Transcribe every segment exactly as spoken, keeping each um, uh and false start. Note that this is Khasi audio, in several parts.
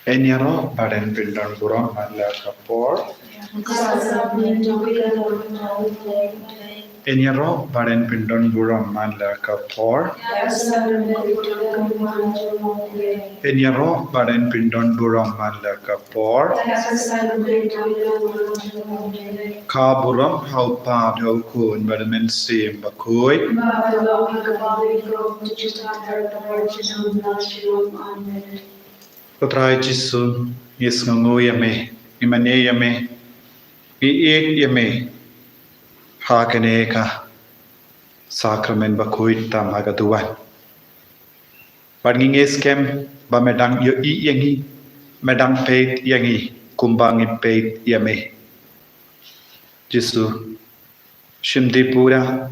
Yn ïaroh ba yn pyndon burom man la ka por. Yn ïaroh ba yn pyndon burom man la ka por. Yn ïaroh ba yn pyndon burom man la ka por. Ka burom ha u Kpa, ha u Khun bad ha u Mynsiem Bakhuid. Amen. Ko Trai Jisu, ngi sngewnguh ïa me, ngi mane ïa me, ngi ïeit ïa me ha kane ka sakramen bakhuid tam ha ka duwan. Bad ngi ngeit skhem ba me dang ïohi ïa ngi, me dang peit ïa ngi kumba ngi peit ïa me. Jisu, shim dih pura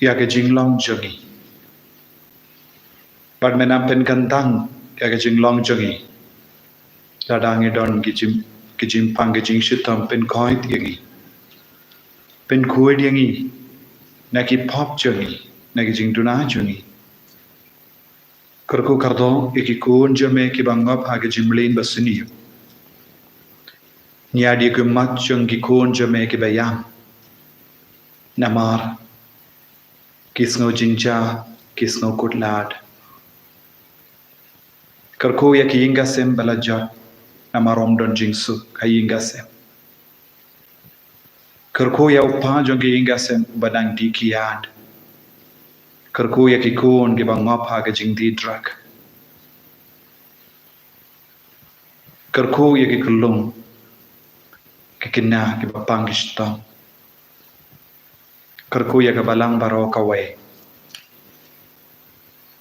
ïa ka jinglong jong ngi. Bad men ym pynkyntang ïa ka jinglong jong ngi. Lada ngi don ki jing, ki jingpang, ki jingshitom, pynkhuid ïa ngi. Pynkhuid ïa ngi na ki pop jong ngi, na ki jingduna jong ngi. Kyrkhu kyrdoh ïa ki khun jong me kiba ngop ha ka jingmlien basniew. Ñiad ïa ki mat jong ki khun jong me kiba ïam. Namar ki sngew jingjia, ki sngew kut lad. Kyrkhu ïa ki ïing ki sem ba la jot, namar ym don jingsuk ha ïing ki sem. Kyrkhu ïa u kpa jong ki ïing ki sem ba dang dih kiad. Kyrkhu ïa ki khun kiba ngop ha ka jingdih drug. Kyrkhu ïa ki khyllung, ki khynnah kiba pang ki shitom. Kyrkhu ïa ka balang baroh kawei,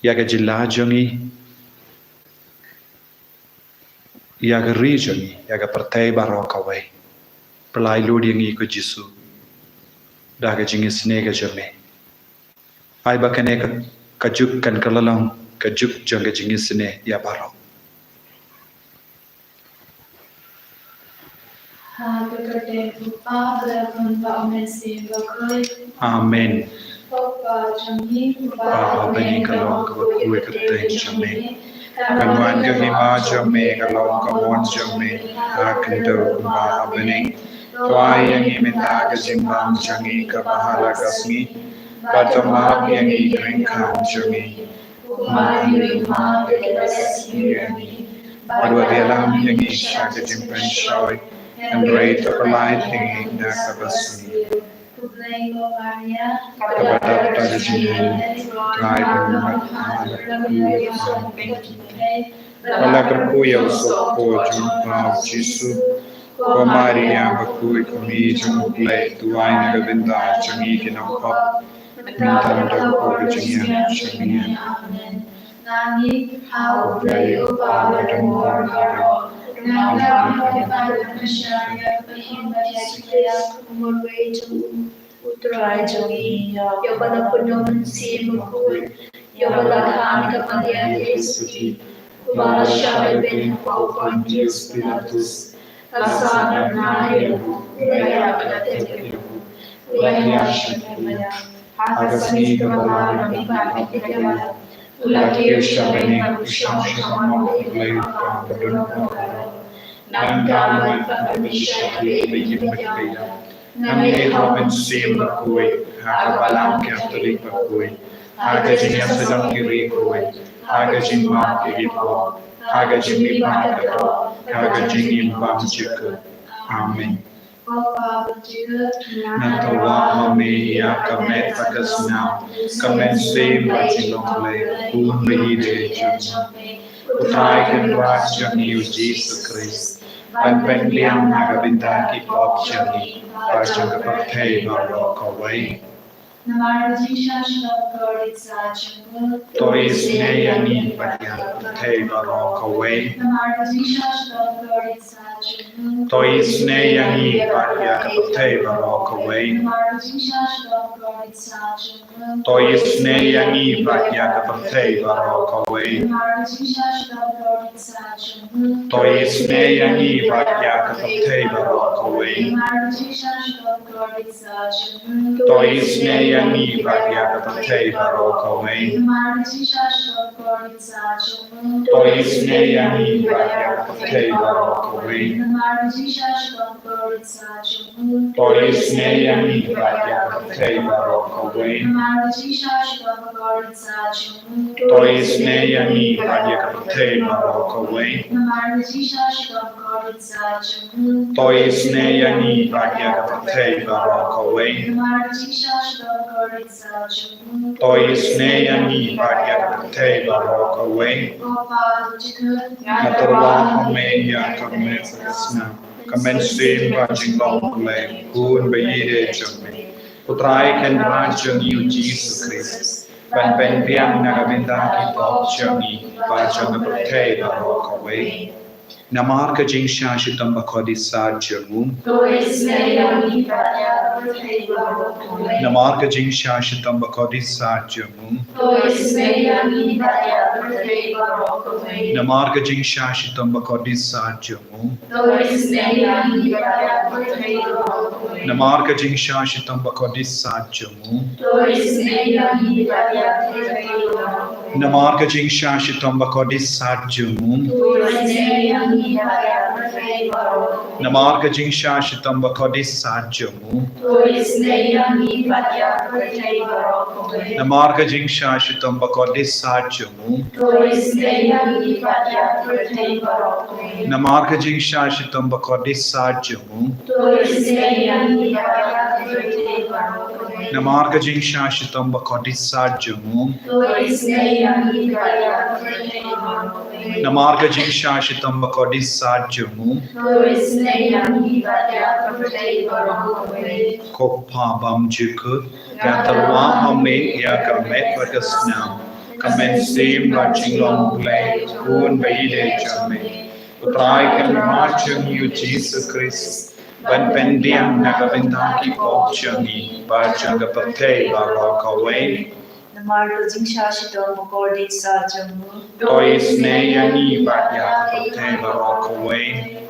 ïa ka jylla jong ngi, ïa ka ri jong ngi, ïa ka pyrthei baroh kawei. Pynlait lut ïa ngi ko Jisu da ka jingisynei ka jong me. Ai ba kane ka, ka juk kan kylla long ka juk jong ka jingisynei ïa baroh. Ha ka kyrteng u Kpa bad u Khun bad u Mynsiem Bakhuid. Amen. Ko Kpa jong ngi uba ha bneng, ka long kaba khuid ka kyrteng jong me. Kan wan ka hima jong me, kan long ka mon jong me ha ka khyndew kumba ha bneng. To ai ïa ngi mynta ka jingbam jong ngi kaba ha la ka sngi. Bad to map ïa ngi ki ryngkat jong ngi, kumba ngi ruh ngi map ïa kiba leh sniew ïa ngi. Bad wat ïalam ïa ngi sha ka jingpynshoi, hynrei to pynlait ïa ngi na kaba sniew. Khublei ko Maria, kaba dap da ka jingngeit, Trai u ïa me ha la ka kmie, bad la kyrkhu ïa u sohpop jong u Jisu. Ko Maria bakhuid, ko Mei jong U Blei, duwai na ka bynta jong ngi ki nongpop, mynta bad ha ka por ka jingïap jong ngi. Amen. Nga ngeit ha U Blei U Kpa badonbor baroh, nga ngeit ha U Trai Kynrad Jong U Mynsiem Bakhuid, ïa uba la pyndonkam da U Mynsiem Bakhuid, ïa uba la kha na ka Maria Theisotti, uba la shah rben hapoh u Pontius Pilatus, la sah, la nang ïa u, la ïap, la tep ïa u, la hiar sha ki kmie. Ha ka sngi kaba ar la mihpat na ki kynja, u la kiew sha bneng bad u shong sha samen U Blei U Kpa badonbor baroh. Nangta la mihpat bad u Trai Blei bad u Trai Kynrad. Nga ngeit ha U Mynsiem Bakhuid, ha ka Balang Katholik bakhuid, ha ka jingïasyllok ki riewkhuid, ha ka jingmap ïa ki pop, ha ka jingmihpat katto, ha ka jingim bymjukut. Amen. Ko Kpa bymjukut, nga tyrwa ha me ïa ka met bad ka snam, ka mynsiem bad jinglong Blei, U Khun ba ïeit jong me, U Trai Kynrad jong ngi U Jisu Khrist, ban pynbiang na ka bynta ki pop jong ngi bad jong ka pyrthei baroh kawei. Namar ka jingshah shitom kordit sa jong u, to isynei ïa ngi bad ïa ka pyrthei baroh kawei. Namar ka jingshah shitom kordit sa To isynei ïa ngi bad ïa ka pyrthei baroh kawei. To isynei ïa ngi bad ïa ka pyrthei baroh kawei. To isynei ïa ngi bad ïa ka pyrthei baroh kawei. To isynei ïa ngi bad ïa ka pyrthei baroh kawei. To isynei ïa ngi bad ïa ka pyrthei baroh kawei. To isynei ïa ngi bad ïa ka pyrthei baroh kawei. To isynei ïa ngi bad ïa ka pyrthei baroh kawei. To isynei ïa ngi bad ïa ka pyrthei baroh kawei. To isynei ïa ngi bad ïa ka pyrthei baroh kawei. Nga tyrwa ha me ïa ka met ka snam, ka mynsiem bad jinglong Blei, bun ba ïeit jong me. U Trai Kynrad jong ngi U Jisu Khrist, ban pynbiang na ka bynta ki pop jong ngi bad jong ka pyrthei baroh kawei. Namar ka jingshah shitom bakordit sat jong u. To isynei ïa ngi bad ïa ka pyrthei baroh kawei. Namar ka jingshah shitom bakordit sat jong u. To isynei ïa ngi bad ïa ka pyrthei baroh kawei. Namar ka jingshah shitom bakordit sat jong u. To isynei ïa ngi bad ïa ka pyrthei baroh kawei. Namar ka jingshah shitom bakordit sat jong u. To isynei ïa ngi bad ïa ka pyrthei baroh kawei. Namar ka jingshah shitom bakordit sat jong u. To isynei ïa ngi bad ïa ka pyrthei baroh kawei. Namar ka jingshah shitom bakordit sat jong u. To isynei ïa ngi bad ïa ka pyrthei baroh kawei. Namar ka jingshah shitom bakordit sat jong u. To isynei ïa ngi bad ïa ka pyrthei baroh kawei. Namar ka jingshah shitom bakordit sat jong u. To isynei ïa ngi bad ïa ka pyrthei baroh kawei. Namar ka jingshah shitom bakordit sat jong u. To isynei ïa ngi bad ïa ka pyrthei baroh kawei. Namar ka jingshah shitom bakordit sat jong u. To isynei ïa ngi bad ïa ka pyrthei baroh kawei. Ko Pa bymjukut, nga tyrwa ha me ïa ka met bad ka snam, ka mynsiem bad jinglong Blei, bun ba ïeit jong me. U Trai Kynrad jong ngi U Jisu Khrist, ban pynbiang na ka bynta ki pop jong ngi bad jong ka pyrthei baroh kawei. Namar ka jingshah shitom bakordit sat jong u. To isynei ïa ngi bad ïa ka pyrthei baroh kawei.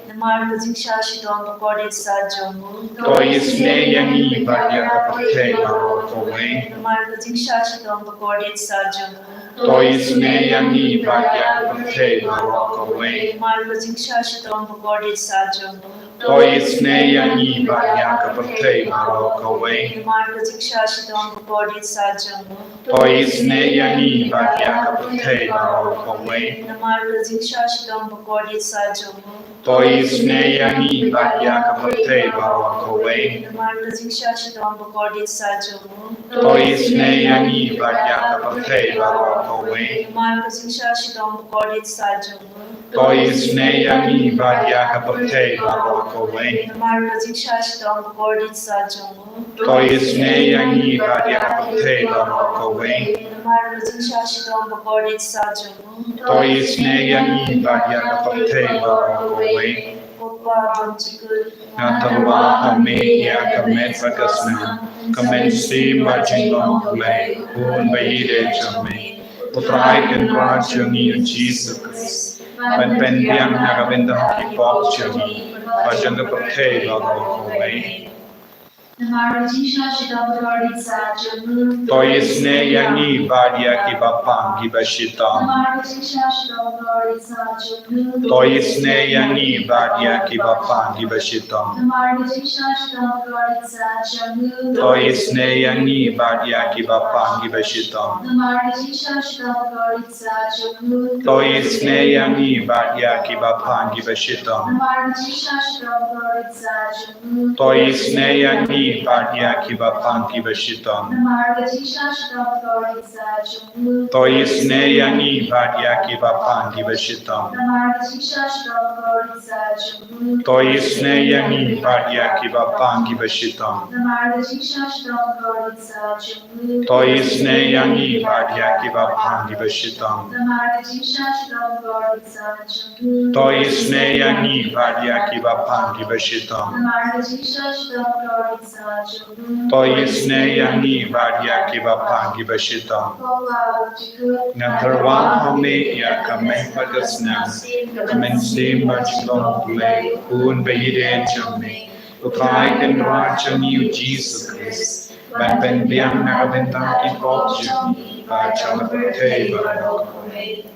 Namar ka jingshah shitom bakordit sat jong u. To isynei ïa ngi bad ïa ka pyrthei baroh kawei. Namar ka jingshah shitom bakordit sat jong u. To isynei ïa ngi bad ïa ka pyrthei baroh kawei. Namar ka jingshah shitom bakordit sat jong u. To isynei ïa ngi bad ïa ka pyrthei baroh kawei. Namar ka jingshah shitom bakordit sat jong u. To isynei ïa ngi bad ïa ka pyrthei baroh kawei. Namar ka jingshah shitom bakordit sat jong u. To isynei ïa ngi bad ïa ka pyrthei baroh kawei. Namar ka jingshah shitom bakordit sat jong u. To isynei ïa ngi bad ïa ka pyrthei baroh kawei. Namar ka jingshah shitom bakordit sat jong u. To isynei ïa ngi bad ïa ka pyrthei baroh kawei. Namar ka jingshah shitom bakordit sat jong u. To isynei ïa ngi bad ïa ka pyrthei baroh kawei. Namar ka jingshah shitom bakordit sat jong u. To isynei ïa ngi bad ïa ka pyrthei baroh kawei. Ko Pa bymjukut, nga tyrwa ha me ïa ka met bad ka snam, ka mynsiem bad jinglong Blei, bun ba ïeit jong me. U Trai Kynrad jong ngi U Jisu Khrist, ban pynbiang na ka bynta ki pop jong ngi bad jong ka pyrthei baroh kawei. Namar ka jingshah shitom bakordit sat jong u. To isynei ïa ngi bad ïa kiba pang kiba shitom. Namar ka jingshah shitom bakordit sat jong u. To isynei ïa ngi bad ïa kiba pang kiba shitom. Namar ka jingshah shitom bakordit sat jong u. To isynei ïa ngi bad ïa kiba pang kiba shitom. Namar ka jingshah shitom bakordit sat jong u. To isynei ïa ngi bad ïa kiba pang kiba shitom. Namar ka jingshah shitom bakordit sat jong u. To isynei ïa ngi ngi bad ïa kiba pang kiba shitom. Namar ka jingshah shitom ka dei sa jong u. To isynei ïa ngi bad ïa kiba pang kiba shitom. Namar ka jingshah shitom ka dei sa jong u. To isynei ïa ngi bad ïa kiba pang kiba shitom. Namar ka jingshah shitom ka dei sa jong u. To isynei ïa ngi bad ïa kiba pang kiba shitom. Namar ka jingshah shitom ka dei sa jong u. To isynei ïa ngi bad ïa kiba pang kiba shitom. Namar ka jingshah shitom ka dei sa jong u. To isynei ïa ngi bad ïa kiba pang kiba shitom. Ko Pa ba jukut. Ngan pyrshang ha me ïa ka mei bad ka snam, ka mynsiem bad jinglong U Blei, U Khun ba ïeit jong me. U Trai Kynrad jong ngi U Jisu Khrist, ban pynbiang na ka bynta ki pop jong ngi bad jong ka pyrthei baroh. Amen.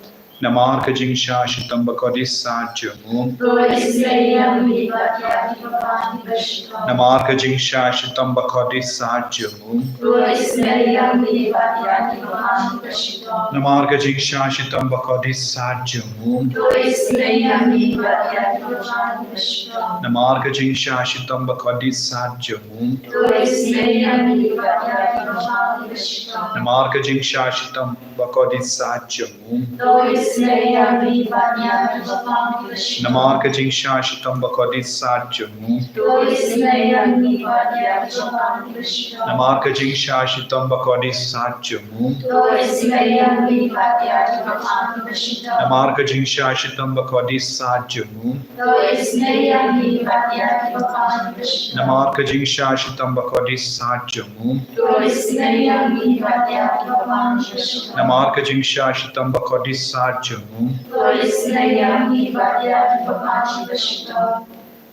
Namar ka jingshah shitom ba kordit sat jong u. To isynei ïa ngi bad ïa kiba pang kiba shitom. Namar ka jingshah shitom ba kordit sat jong u. To isynei ïa ngi bad ïa kiba pang kiba shitom. Namar ka jingshah shitom ba kordit sat jong u. To isynei ïa ngi bad ïa kiba pang kiba shitom. Namar ka jingshah shitom ba kordit sat jong u. To isynei ïa ngi bad ïa kiba pang kiba shitom. Namar ka jingshah shitom ba kordit sat jong u. To isynei ïa ngi bad ïa kiba pang kiba shitom. Namar ka jingshah shitom ba kordit sat jong u. To isynei ïa ngi bad ïa kiba pang kiba shitom. Namar ka jingshah shitom ba kordit sat jong u. To isynei ïa ngi bad ïa kiba pang kiba shitom. Namar ka jingshah shitom ba kordit sat jong u. To isynei ïa ngi bad ïa kiba pang kiba shitom. Namar ka jingshah shitom ba kordit sat jong u. To isynei ïa ngi bad ïa kiba pang kiba shitom. Namar ka jingshah shitom ba kordit sat jong u. To isynei ïa ngi bad ïa kiba pang kiba shitom.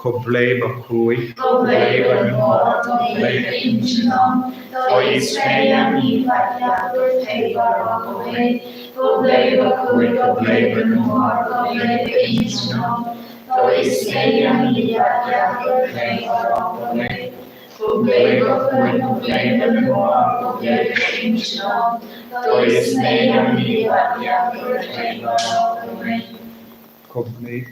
Ko Blei bakhuid, ko Blei banurmur, ko Blei baïngjenom, to isynei ïa ngi bad ïa ka pyrthei baroh kawei. Ko Blei bakhuid, ko Blei banurmur, ko Blei baïngjenom, to isynei ïa ngi bad ïa ka pyrthei baroh kawei. Ko Blei bakhuid, ko Blei banurmur, ko Blei baïngjenom, to isynei ïa ngi bad ïa ka pyrthei baroh kawei. Ko Blei.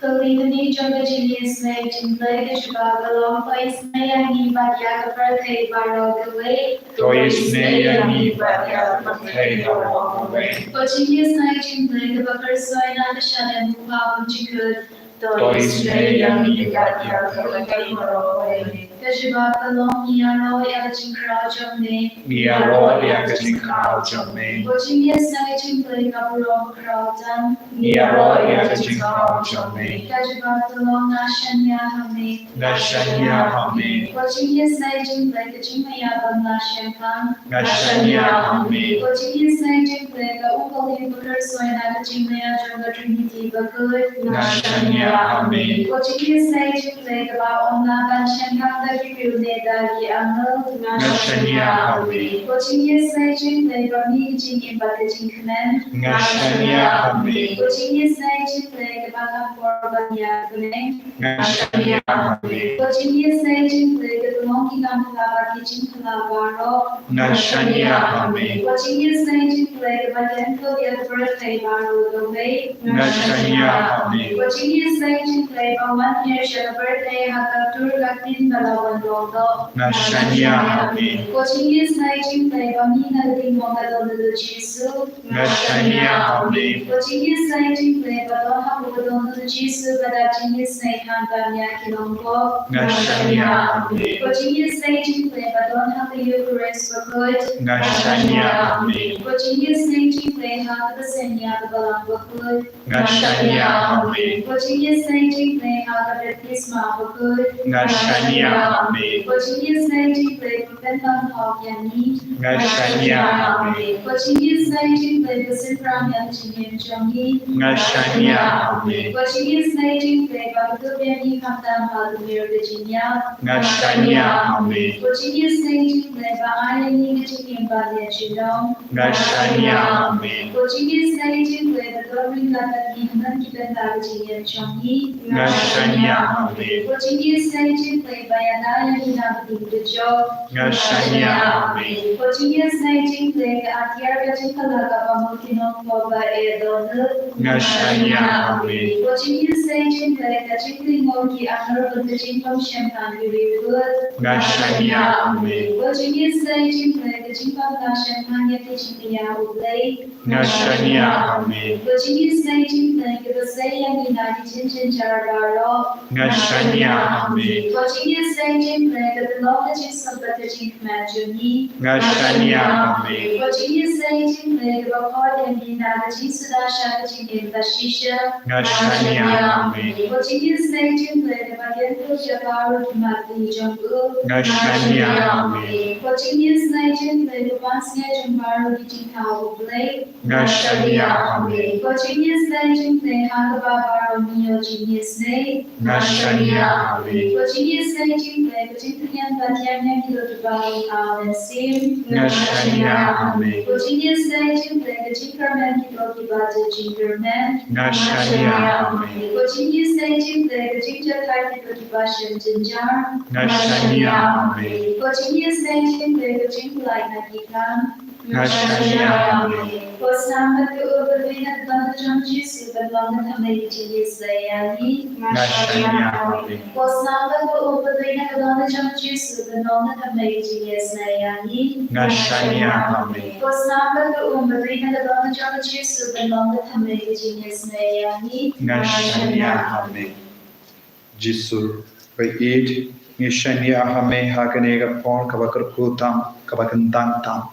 Ka liang kane jong ka jingïasynei jong U Blei ka jubab ka long, to isynei ïa ngi bad ïa ka pyrthei baroh kawei. To isynei ïa ngi bad ïa ka pyrthei baroh kawei. Ka jingïasynei jong U Blei kaba kyrsoi na ka shynrang u Kpa Bymjukut. To isynei ïa ngi bad ïa ka pyrthei baroh kawei. Ka jubab ka long, ngi ïaroh ïa ka jingkhraw jong me. Ngi ïaroh ïa ka jingkhraw jong me. Ka jingïasynei jong U Blei ka burom khraw tam. Ngi ïaroh ïa ka jingkhraw jong me. Ka jubab ka long, nga shaniah ha me. Nga shaniah ha me. Ka jingïasynei jong U Blei ka jingmaïa bym lah shemphang. Nga shaniah ha me. Ka jingïasynei jong U Blei ka u Kali uba kyrsoi na ka jingmaïa jong ka Trinity bakhuid. Nga shaniah ha me. Ka jingïasynei jong U Blei kaba ym lah ban shemphang da ki briew ne da ki angel. Nga shaniah ha me. Ka jingïasynei jong U Blei ba mih ka jingim bad ka jingkmen. Nga shaniah ha me. Ka jingïasynei jong U Blei kaba kham por ban ïa bneng. Nga shaniah ha me. Ka jingïasynei jong U Blei ka kyllon ki kam phylla bad ki jingphylla baroh. Nga shaniah ha me. Ka jingïasynei jong U Blei kaba kynthup ïa ka pyrthei baroh kawei. Nga shaniah ha me. Ka jingïasynei jong U Blei ba wan hiar sha ka pyrthei ha ka tur ka ktien ba la wan long doh. Nga shaniah ha me. Ka jingïasynei jong U Blei ba mih na ka diengphna ka don u Jisu. Nga shaniah ha me. Ka jingïasynei jong U Blei ba don hapoh ka don u Jisu ba da jingïasynei khamtam ïa ki nongpop. Nga shaniah ha me. Ka jingïasynei jong U Blei ba don ha ka Eukharist bakhuid. Nga shaniah ha me. Ka jingïasynei jong U Blei ha ka bseiñ ïa ka Balang bakhuid. Nga shaniah ha me. Ka jingïasynei jong U Blei ha ka baptisma bakhuid. Nga shaniah ha me. Ka jingïasynei jong U Blei ba pynlong hok ïa ngi. Nga shaniah ha me. Ka jingïasynei jong U Blei ba synram ïa ka jingim jong ngi. Nga shaniah ha me. Ka jingïasynei jong U Blei ba kdup ïa ngi khamtam ha ka mir ka jingïap. Nga shaniah Amen. Ko jingïaseng jong U Blei ba ai ïa ngi ka jingim ba ïa junom. Nga shaniah, amen. Ko jingïaseng jong U Blei ba don ryngkat bad ngi ha man ki bynta ka jingim jong ngi. Nga shaniah, amen. Ko jingïaseng jong U Blei ba ïada ïa ngi na ka dujok. Nga shaniah, amen. Ko jingïaseng jong U Blei ka atiar ka jingkhlaiñ kaba mut ki nongpop ba eh don. Nga shaniah, amen. Ko jingïaseng jong U Blei ka jinglyngngoh ki angel bad ka jingbymshemphang ki riewkhuid. Nga shaniah, amen. Ko jingïaseng jong U Blei ka jingbymlah shemphang ïa ki jingïa U Blei. Nga shaniah, amen. Ko jingïaseng jong U Blei kaba sei ïa ngi na ki jingjynjar baroh. Nga shaniah, amen. Ko jingïaseng jong U Blei kaba long ka jingsuk bad ka jingkmen jong ngi. Nga shaniah, amen. Ko jingïaseng jong U Blei kaba khot ïa ngi na ka jingsuda sha ka jingim ba shisha. Nga shaniah, amen. Ko jingïaseng jong U Blei kaba kem lut ïa baroh ki mat ki jong u. Nga shaniah, amen. Ko jingïaseng jong U Blei kaba sngewthuh jong baroh ki jingthaw U Blei. Nga shaniah, amen. Ko jingïaseng jong U Blei ha kaba baroh ngi ïoh jingïaseng. Nga shaniah, amen. Ko jingïaseng jong U Blei ka jingtyngen bad ïa ngi ki doh kiba u thaw mynsiem. Nga shaniah, amen. Ko jingïaseng jong U Blei ka jingkyrmen ki doh kiba ju jingkyrmen. Nga shaniah, amen. Ko jingïaseng jong U Blei ka jingjahthait ki doh kiba shem jynjar. Nga shaniah, amen. Ko jingïaseng jong U Blei ka jingpyllait na ki kam. Nga shaniah, amen. Ko snam bad ka um ba dei na ka bynta jong U Jisu ban long na thymmai ka jingïaseng ïa ngi. Nga shaniah, amen. Ko snam bad ka um ba dei na ka bynta jong U Jisu ban long na thymmai ka jingïaseng ïa ngi. Nga shaniah, amen. Ko snam bad ka um ba dei na ka bynta jong U Jisu ban long na thymmai ka jingïaseng ïa ngi. Nga shaniah, amen. Jisu ba ïeit, ngi shaniah ha me ha kane ka por kaba kyrkhu tam, kaba kyntang tam.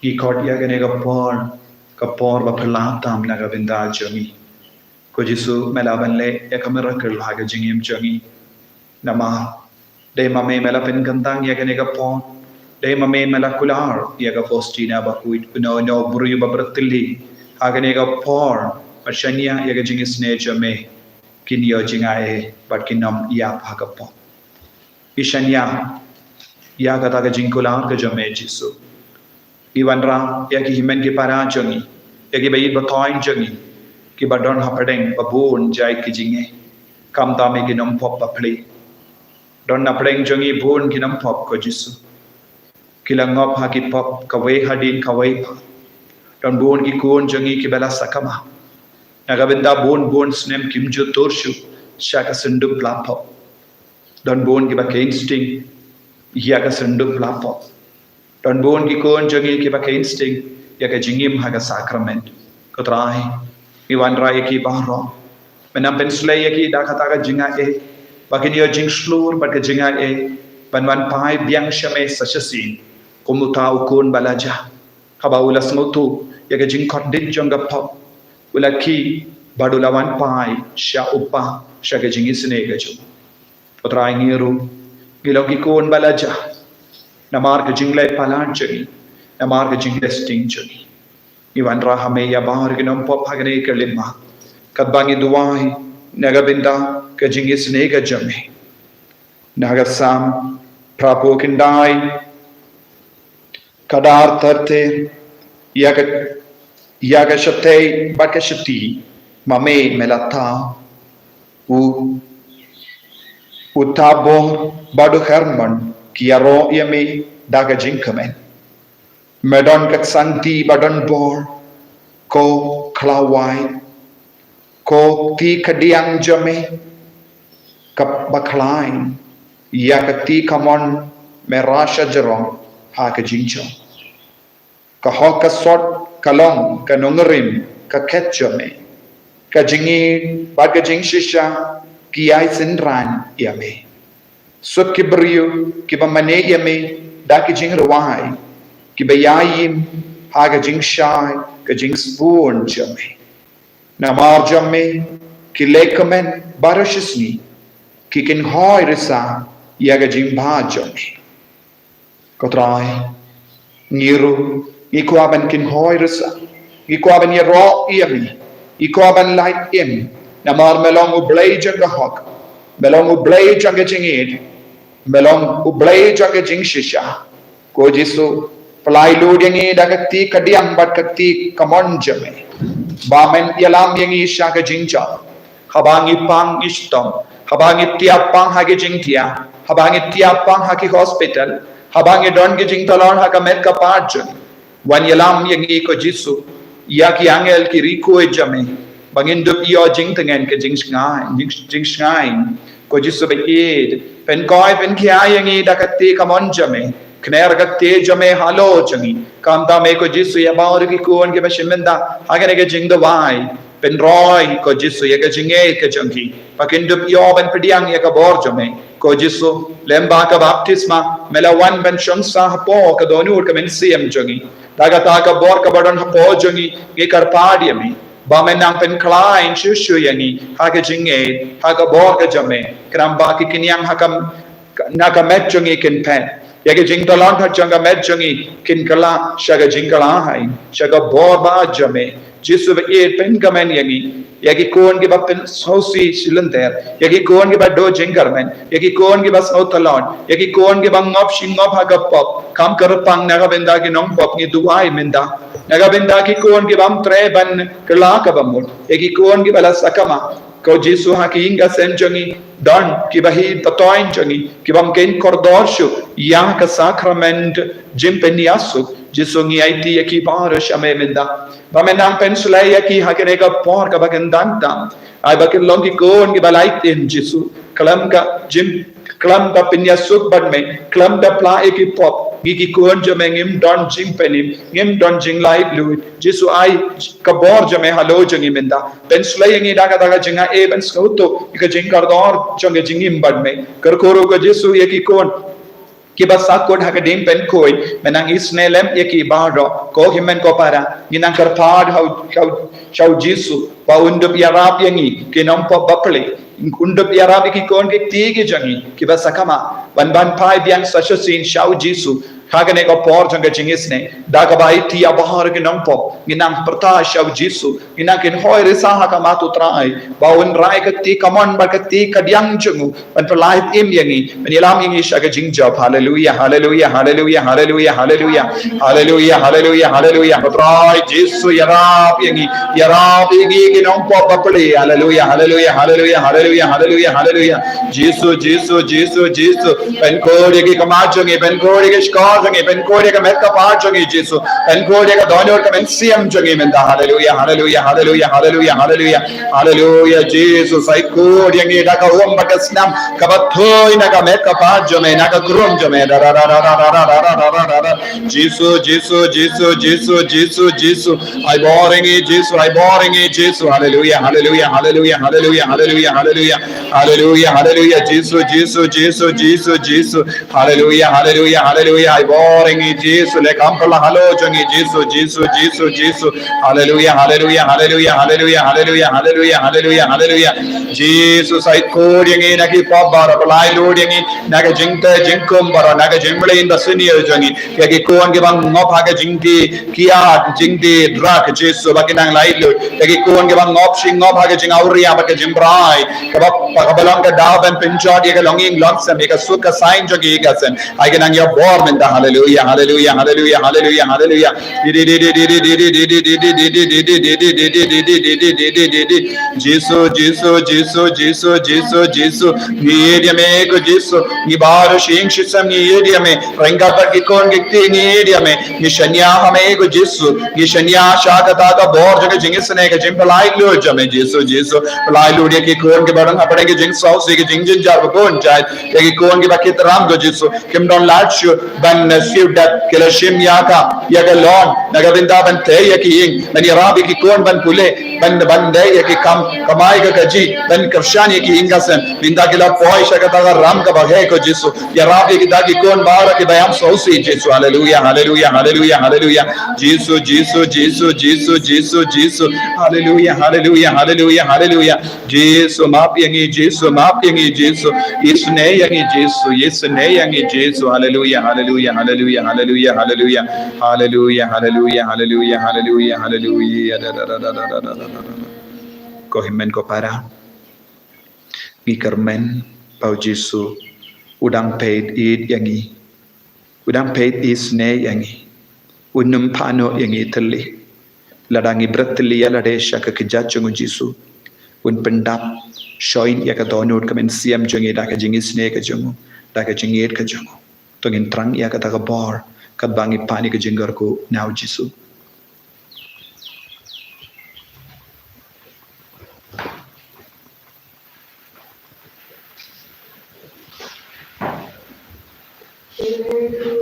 Ngi khot ïa kane ka por, ka por ba phylla tam na ka bynta jong ngi. Ko Jisu, me la ban leh ïa ka miracle ha ka jingim jong ngi. Namar dei ma me me la pynkyntang ïa kane ka por. Dei ma me me la kular ïa ka Faustina Bakhuid, uno uno u briew ba pyrthei. Ha kane ka por, ba shaniah ïa ka jingisynei jong me, kin ïoh jingaiei bad kin ym ïap ha ka pop. Ngi shaniah ïa kata ka jingkular ka jong me Jisu. Ngi wanrah ïa ki hynmen ki para jong ngi, ïa ki ba ïeit ba thoiñ jong ngi, ki ba don hapdeng ba bun jait ki jingeh. Khamtam ïa ki nongpop ba pli. Don hapdeng jong ngi bun ki nongpop ko Jisu. Ki la ngop ha ki pop kawei hadien kawei pat. Don bun ki khun jong ngi ki ba la sakma. Na ka bynta bun bun snem kim ju tur shuh sha ka synduk pla pop. Don bun ki ba khein sting ïa ka synduk pla pop. Don bun ki khun jong ngi ki ba khein sting ïa ka jingim ha ka sakrament. Ko Trai, ngi wanrah ïa ki baroh. Men ym pynsleh ïa ki da kata ka jingaiei, ba kin ïoh jingshlur bad ka jingaiei ban wan phai biang sha me sa shisien kum uta u khun ba la jah, haba u la sngewthuh ïa ka jingkordit jong ka pop, u la khie bad u la wan phai sha u Kpa sha ka jingisynei ka jong u. Ko Trai, ngi ruh ngi long ki khun ba la jah namar ka jingleh palat jong ngi, namar ka jingleh sting jong ngi. Ngi wanrah ha me ïa baroh ki nongpop ha kane ka lynti, katba ngi duwai na ka bynta ka jingisynei ka jong me. Na ka Salm phra phew khyndai, ka dkhot thirty, ïa ka, ïa ka shatei bad ka shati ma me me la thaw. U, u Tabor bad u Hermon ki ïaroh ïa me da ka jingkmen. Me don ka kti ba don bor, ko khlawai, ko kti kadiang jong me kaba khlaiñ, ïa ka kti kamon me rah shajrong ha ka jingjop. Ka hok ka sot ka long ka nongrim ka khet jong me. Ka jingïeit bad ka jingshisha ki ai synran ïa me. Suk ki briew kiba mane ïa me da ki jingrwai, kiba ïaid im ha ka jingshai ka jingsbun jong me. Namar jong me ki leh kmen baroh shisngi, ki kynhoi risa ïa ka jingbha jong me. Ko Trai, ngi ruh ngi kwah ban kynhoi risa, ngi kwah ban ïaroh ïa me, ngi kwah ban lait im, namar me long U Blei jong ka hok, me long U Blei jong ka jingïeit. Me long U Blei jong ka jingshisha. Ko Jisu, pynlait lut ïa ngi da ka kti kadiang bad ka kti kamon jong me, ba men ïalam ïa ngi sha ka jingjop. Haba ngi pang ngi shitom, haba ngi tiap pang ha ki jingtiap, haba ngi tiap pang ha ki hospital, haba ngi don ki jingtlot ha ka met ka phad jong ngi, wan ïalam ïa ngi ko Jisu, ïa ki angel ki rikui jong me, ba ngin dup ïoh jingtngen ka jingshngaiñ, jing, jingshngaiñ. Ko Jisu ba ïeit, pynkoi pynkhia ïa ngi da ka kti kamon jong me, kner ka kti jong me halor jong ngi. Kumta me ko Jisu ïa baroh ki khun kiba shim bynta ha kane ka jingduwai, pynroi ko Jisu ïa ka jingngeit ka jong ki, ba kin dup ïoh ban pdiang ïa ka bor jong me. Ko Jisu, lem bad ka baptisma me la wan ban shong sah hapoh ka dohnud ka mynsiem jong ngi. Da kata ka bor kaba don hapoh jong ngi, ngi kyrpad ïa me ba men nang pynkhlaiñ shuh shuh ïa ngi ha ka jingngeit, ha ka bor ka jong me, khnang ba ki khñiang ha ka, na ka met jong ngi kin phet, ïa ki jingtlot ha jong ka met jong ngi kin kylla sha ka jingkylla hai, sha ka bor ba jong me. Jisu ba ïeit, pynkmen ïa ngi, ïa ki khun kiba pynsngewsih shi lynter, ïa ki khun kiba duh jingkyrmen, ïa ki khun kiba sngew tlot, ïa ki khun kiba ngop shi ngop ha ka pop. Kam kyrpang na ka bynta ki nongpop, ngi duwai mynta na ka bynta ki khun kibym treh ban kylla kaba mut, ïa ki khun kiba la sakma. Ko Jisu, ha ki ïing ki sem jong ngi don kiba hi pateng jong ngi, kibym ken kordor shuh ïa ka sakrament jingpynïasuk. Jisu, ngi aiti ïa ki baroh sha me mynta, ba men nang pynsleh ïa ki ha kane ka por kaba kyntang tam. Ai ba kin long ki khun kiba lait im Jisu, khlem ka jing, khlem ka pynïasuk bad me, khlem ka phla ïa ki pop. Ngi ki khun jong me ngim don jingpynim, ngim don jinglaitluid. Jisu, ai ka bor jong me halor jong ngi mynta, pynsleh ïa ngi da kata ka jingaiei ban sngewthuh ïa ka jingkordor jong ka jingim bad me. Kyrkhu ruh ko Jisu ïa ki khun kiba sahkut ha ka diengpynkhuid, men nang isynei lem ïa ki baroh. Ko hynmen ko para, ngi nang kyrpad ha u, ha u, ha u Jisu ba un dup ïarap ïa ngi ki nongpop bapli, un dup ïarap ïa ki khun ki kti ki jong ngi kiba sakma, ban, ban phai biang sa shisien sha u Jisu ha kane ka por jong ka jingisynei. Da kaba aiti ïa baroh ki nongpop, ngi nang pyrta sha u Jisu, ngi nang kynhoi risa ha khmat u Trai ba un rai ka kti kamon bad ka kti kadiang jong u, ban pynlait im ïa ngi, ban ïalam ïa ngi sha ka jingjop. Haleluia, haleluia, haleluia, haleluia, haleluia. Haleluia, haleluia, haleluia. Ko Trai Jisu, ïarap ïa ngi, ïarap ïa ngi ki nongpop bapli. Haleluia, haleluia, haleluia, haleluia, haleluia, haleluia. Jisu, Jisu, Jisu, Jisu. Pynkhuid ïa ki khmat jong ngi, pynkhuid ïa ki shkor jong ngi, pynkhuid ïa ka met ka phad jong ngi Jisu. Pynkhuid ïa ka dohnud ka mynsiem jong ngi mynta. Haleluia, haleluia, haleluia, haleluia, haleluia. Haleluia, Jisu, sa khuid ïa ngi da ka um bad ka snam kaba thoh na ka met ka phad jong me, na ka khrum jong me. Da, da, da. Jisu, Jisu, Jisu, Jisu, Jisu, Jisu. Ai bor ïa ngi Jisu, ai bor ïa ngi Jisu. Haleluia, haleluia, haleluia, haleluia, haleluia, haleluia. Haleluia, haleluia, Jisu, Jisu, Jisu, Jisu, Jisu. Haleluia, haleluia, haleluia. Ai bor ïa ngi Jisu, leh kam phylla halor jong ngi Jisu, Jisu, Jisu, Jisu. Haleluia, haleluia, haleluia, haleluia, haleluia, haleluia, haleluia, haleluia. Jisu, sa khuid ïa ngi na ki pop baroh, pynlait lut ïa ngi na ka jingteh jingkhum baroh, na ka jingmlien ba sniew jong ngi. Ïa ki khun kiba ngop ha ka jingdie kiad, jingdie drug Jisu, ba kin nang lait lut. Ïa ki khun kiba ngop shi ngop ha ka jingawria bad ka jingbrai, kaba, kaba long ka daw ban pynjot ïa ka longïing longsem, ïa ka suk ka saiñ jong ki ïing ka sem. Ai kin nang ïa bor mynta. Haleluia, haleluia, haleluia, haleluia, haleluia. Jisu, Jisu, Jisu, Jisu, Jisu, Jisu. Ngi ïeit ïa me ko Jisu. Ngi baroh shi ïing shi sem ngi ïeit ïa me. Ryngkat bad ki khun ki kti ngi ïeit ïa me. Ngi shaniah ha me ko Jisu. Ngi shaniah sha kata ka bor jong ka jingisynei, ka jingpynlait lut jong me Jisu, Jisu. Pynlait lut ïa ki khun kiba dang hapdeng ka jingsngewsih, ka jingjynjar ba bun jait. Ïa ki khun kiba ki tram ko Jisu, kim don lad shuh ban, eh, siew dep, ki la shim ïa ka, ïa ka loan na ka bynta ban tei ïa ki ïing, ban ïarap ïa ki khun ban pule, ban, ban dei ïa ki kam kamai ka kajih, ban kyrshan ïa ki ïing ka sem. Mynta ki la poi sha kata ka ram kaba heh ko Jisu. Ïarap ïa kita ki khun baroh kiba ïam sngewsih Jisu. Haleluia, haleluia, haleluia, haleluia. Jisu, Jisu, Jisu, Jisu, Jisu, Jisu. Haleluia, haleluia, haleluia, haleluia. Jisu, map ïa ngi Jisu, map ïa ngi Jisu. Isynei ïa ngi Jisu, isynei ïa ngi Jisu. Haleluia, haleluia, haleluia, haleluia. Haleluia, haleluia, haleluia, haleluia, haleluia. Da, da, da. Ko hynmen ko para, ngi kyrmen ba u Jisu U dang peit ïeit ïa ngi. U dang peit isynei ïa ngi. Un ym phah noh ïa ngi thylli. Lada ngi bret thylli ïa lade sha ka kjat jong u Jisu, un pyndap shoi ïa ka dohnud ka mynsiem jong ngi da ka jingisynei ka jong u, da ka jingïeit ka jong u. To ngin thrang ïa kata ka bor katba ngi pan ïa ka jingkyrkhu na u Jisu. Kyrkhu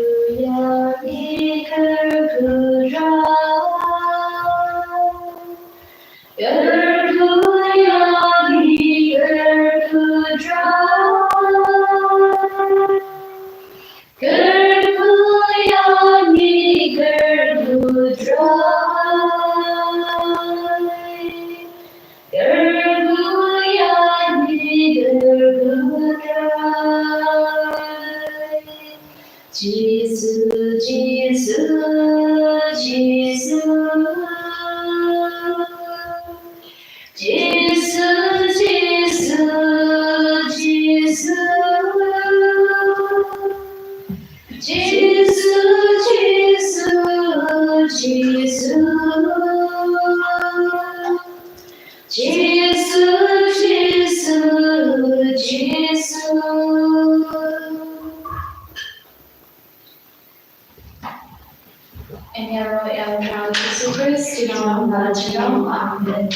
ïa ngi, kyrkhu Trai. Kyrkhu ïa ngi, kyrkhu Trai. Jisu, Jisu, Jisu. Jisu, Jisu, Jisu. Jisu, Jisu, Jisu. Jisu, Jisu, Jisu. Ïaroh ïa u Trai Jisu Khrist, junom la junom. Amen.